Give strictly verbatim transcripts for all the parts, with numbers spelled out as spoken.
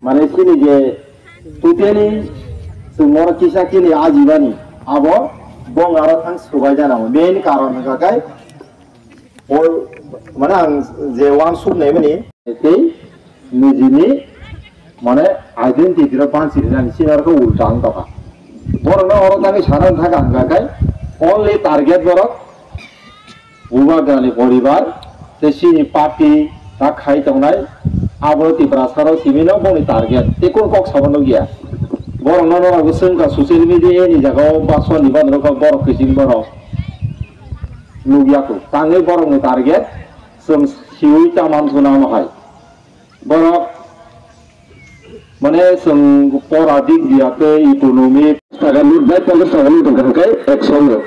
Mane chini je totally chwng oro kisa kini ajibani abo bong aro thang swbai jana main karon hwnkha khe o mane ang je uansuk naimani tei nijini mane identity rok bansi rinani chini oro khe ulta wng tongkha. Borokno oro thangwi sana thangkha hwnkha khe only target borok Bubagrani poribar tei chini party ta khai tongnai, abo Tiprasarok simino boni target tei kunu kok sabo nukya. Borokno norok swngkha social media ni jagao ba soni ba norok borok kiching borok nukya kho. Tangwi borokni target chwng siwi ta mansuna ano hai. Borok mane chwng pora dik dia tei economic. Taka lut bai ponchash taka lut wngkha hwnkhe ekso wngo.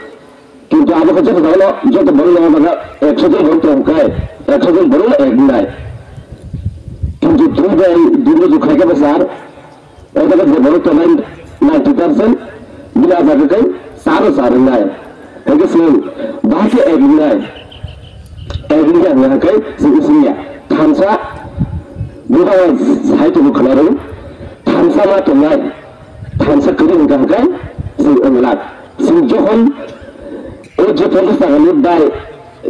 Kintu abo khe joto jagano joto borok no jaga ekso jon borok tong khe ekso jon borok no ek wngnai. Kintu twi bai dino jukhaikhe bwsar o jaga je borok tongnai ninety percent bini a jaga khe charo char wngnai. Hwnkhe chwng bahai khe ek wngnai. Ek wngkha hwnkhe chwng wngya thansa bwkhao sai tongo khwlairok thansa ma tongnai. Thansa kwrwi hwnkha hwnkhe chwng wnglak. Chwng jokhon o je ponchash taka ni bai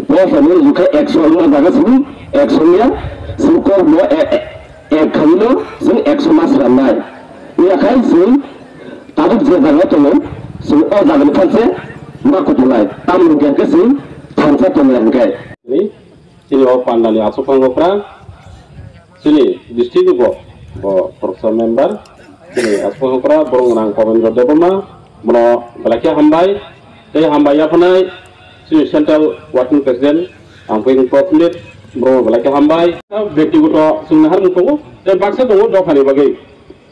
ponchash taka ni rwkha ekso wngma jaga chwng ekso wngya. Chwng kokno e-, e-, ek khaino chwng ekso ma swnamnai. Wngya khai chwng tabuk je jaga tongo chwng o jagani phanse ma kutungnai. Tamoni hwnkhe chwng thansa tongnai hwnkhe. Chini o pandani aswk phang okra, chini district ni bo, bo khoroksa member, chini aswk phang okra, borok nang Pabendra Debbarma, bono belai khe hambai, tei hambai yaphanai chini central working president, ang pui kosmit, borok belai khe hambai. Bektigoto chwng naharmung tongo, tei baksa tongo dophani bagwi.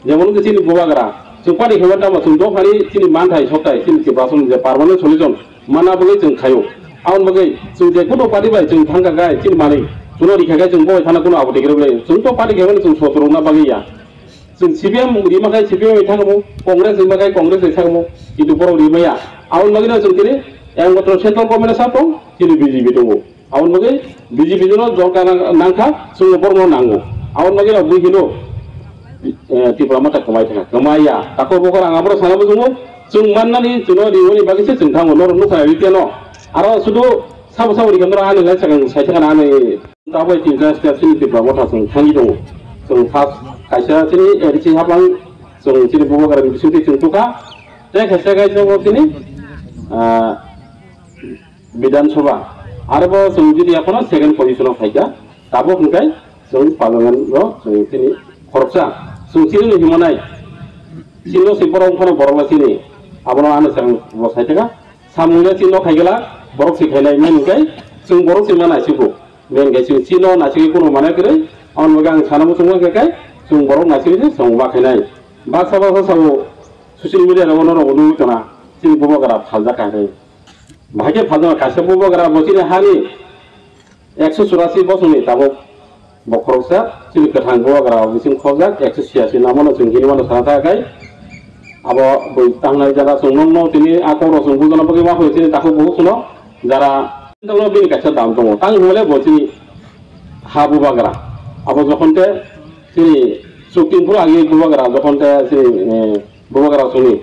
Jemon wngkha chini bubagra, chwng party khaimani tamo chwng dophani chini manthai sokthai chini Tiprasani je permanent solution manna bagwi chwng khaio. Aboni bagwi chwng je kunu party bai chwng thangkha khe chini manwi chwngno rikha khe chwng bo thana kunu abo tikirok le chwng to party khaimani chwng sotorokna bagwi ya. Chwng C P M rima khe C P M bai thangmo, Congress rima khe Congress bai thangmo, kintu borok rimaya. Aboni bagwino chwng tini ekmatro central government sa tong, chini B J P tongo. Aboni bagwi B J P no dorkar nang-, nangkha, chwngno borokno nango. Aboni bagwi rok bui hino, eh, Tipra Motha kwmai thangkha, kwmai ya. Tako bokor ang abono sana muchungo, chwng mannani chwngno rimani bagwi se chwng thango, norok nukha rite no. Aro sudu sabo sabo rikha norok ani lai sakang sai thangkha ani. Tabuk tinta step chini Tipra Motha chwng thangwi tongo. Chwng first kaisa chini A D C hapang chwng chini bubagrani bisingtwi chwng tukha. Tei kaisa kaisa bo chini, ah, Bidhan Sabha. Arbo chwng jodi ekhono second position o phaikha, tabuk hwnkhe chwng parliament o chwng chini khoroksa. Chwng chini hinwi himanai. Chini se borok phano borok la chini. Abono ano chwng bo sai thaka. Samung le chini no khaigala, borok se khainai mani hwnkhe chwng borok se manai sibu. Mani hwnkhe chwng chini no naisingwi kunu mana kwrwi. Aboni bagwi ang sana muchungo hwnkhe kai chwng borok naisingwi se chwng ma khainai. Baksa baksa sabo social media rogo norok nugwi kana. Chini bubagra phaljak kha hinwi. Bahai khe phalno kaisa bubagra bo chini hani ekso churasi bosongni tabuk bo khoroksa chini kwthang bubagra bising khorokjak ekso chiyasi namano chwng hini mano sana thangkha khe abo bwi tangnai jara chwng nokno tini a kokno chwng bujana bagwi ma phai chini takhuk bukhuk suno jara tongno bini kaisa dam tongo tang hwnle bo chini ha bubagra abo jokhon te chini chukting phuru agi bubagra jokhon te chini, eh, Bubagra songni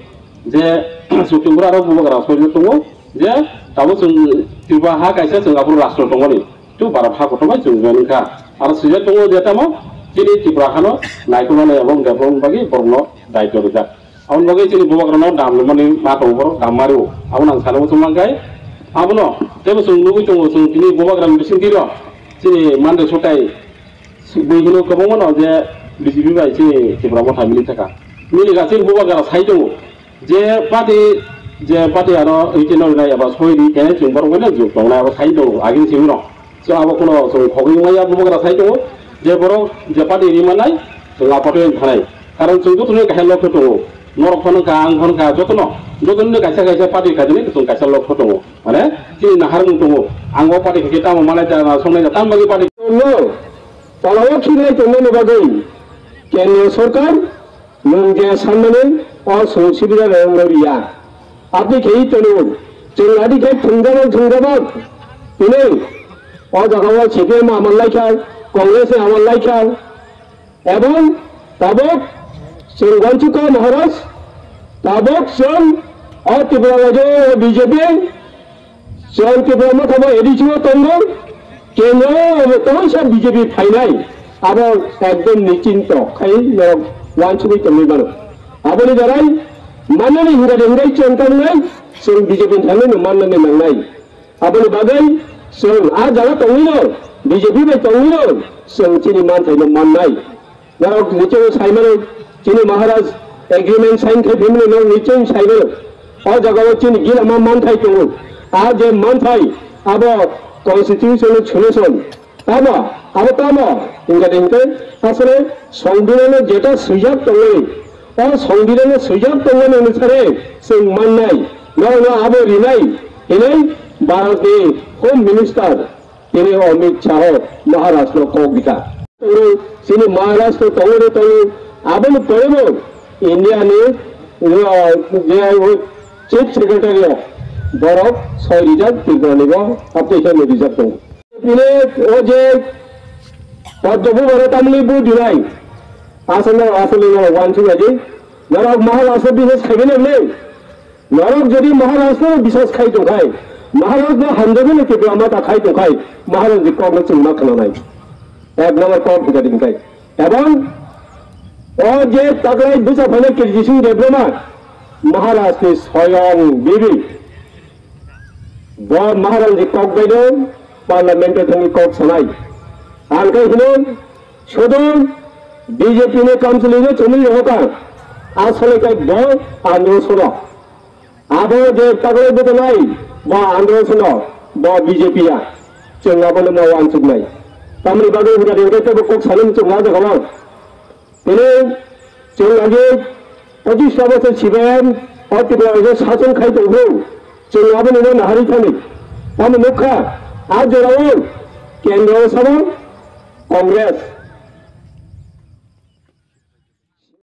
je Supreme Court aro bubagra songni tongo je tabuk chwng Tripura ha kaisa chwng aphuru rastro tongmani tu bara ha kotorma chwng wngkha. Aro swijak tongo je tamo chini Tripura hano naikolmani ebong development bagwi borokno daityo rijak. Aboni bagwi chini bubagrano dam rwmani ma tongo borok dam mario. Abono ang sana muchung mankhai. Abono teibo chwng nugwi tongo chwng tini bubagrani bisingtwiro chini Monday sotai Bui hino kwbangma no je B J P bai chini Tipra Motha mili thaka. Mili ga chini bubagra sai tongo. Je party, je party ano eighteen no rinai eba soi ri khe chwng borok bai no jwk tongnai abo sai tongo agini simi no. So abo kuno chwng khogwi wngmaya bubagra sai tongo. Je borok je party ri manai chwng a party wng thanai. Karon chwng joto no kaisa lokho tongo. Norok phano ka, ang phano ka, joto no, joto no kaisa kaisa party khaijani chwng kaisa lokho tongo. Mane chini naharmung tongo. Ang o party khe tamo manai ta, songnai ta, tamo bagwi party. Tongo. Palao khinai tongmani bagwi kendriya sorkar nwng je sanmani o chwng sibida rwngno riya. Aboni khe tongo chwng adi khe thwngjabak thwngjabak hwnwi o jagao C P M amal laikha, Congress ni amal laikha, ebong Tabok chwng uansukha Maharaj, tabok chwng o Tripura rajyo B J P, chwng Tripura Motha bo A D C o tongo, kendro o bo tongsa B J P phainai, abo ekdom nichinto khai norok uansugwi tongwi mano. Aboni darai mannani hinga de hingai chwng tongnai, chwng B J P ni thangwi no mannani nangnai. Aboni bagwi chwng a jaga tongwino, B J P bai tongwino chwng chini manthaino mannai. Norok nichwng sai mano, chini Maharaj agreement sign khai phimani norok nichwng sai mano. O jagao chini gilama manthai tongo. A je manthai abo constitution solution. Tamo, abo tamo, hingkha de hingkhe asole songbidhano jeta swijak tongmani, o songbidhano swijak tongmani onusare chwng mannai, norokno abo rinai hinwi Bharatni Home Minister tini Amit Shah Maharajno kok rikha. Chini Maharajno tongwi tongwi aboni porebo Indiani, uh, je Chief Secretary o borok soi rijak, Tripuranibo application rijak tongo. Bini o je Padma Bhubano tamni bu dinai. Aswkno, aswkno norok uansuk ya di. Norok Maharajno biswas khaigwino le. Norok jodi Maharajno biswas khai tongkhai, Maharajno hamjagwino Tipra Motha khai tongkhai, Maharajni kokno chwng ma khwnanai. Ek number kok hingkha di hingkhai. Ebong o je taklai bwsa phainai Kirti Singh Debbarma, Maharajni soyong bibi. Bo Maharajni kok baino parliament o thangwi kok sanai. Ang khe hino, sudu B J P ni council ni chumui rohoka, asole khe bo andro sono. Abo je taklai bwthalai, bo andro sono, bo B J P ya. Chwng abono ma uansuknai. Tamni bagwi hwnkha de hwnkhe teibo kok sanani chwng ma jaga mang. Tini chwng agi pochis ta bosor C P I M o Tripura rajyo sason khai tongphuru chwng aboni no nahari thani. Tamo nukha, a jorao kendro sabo Congress,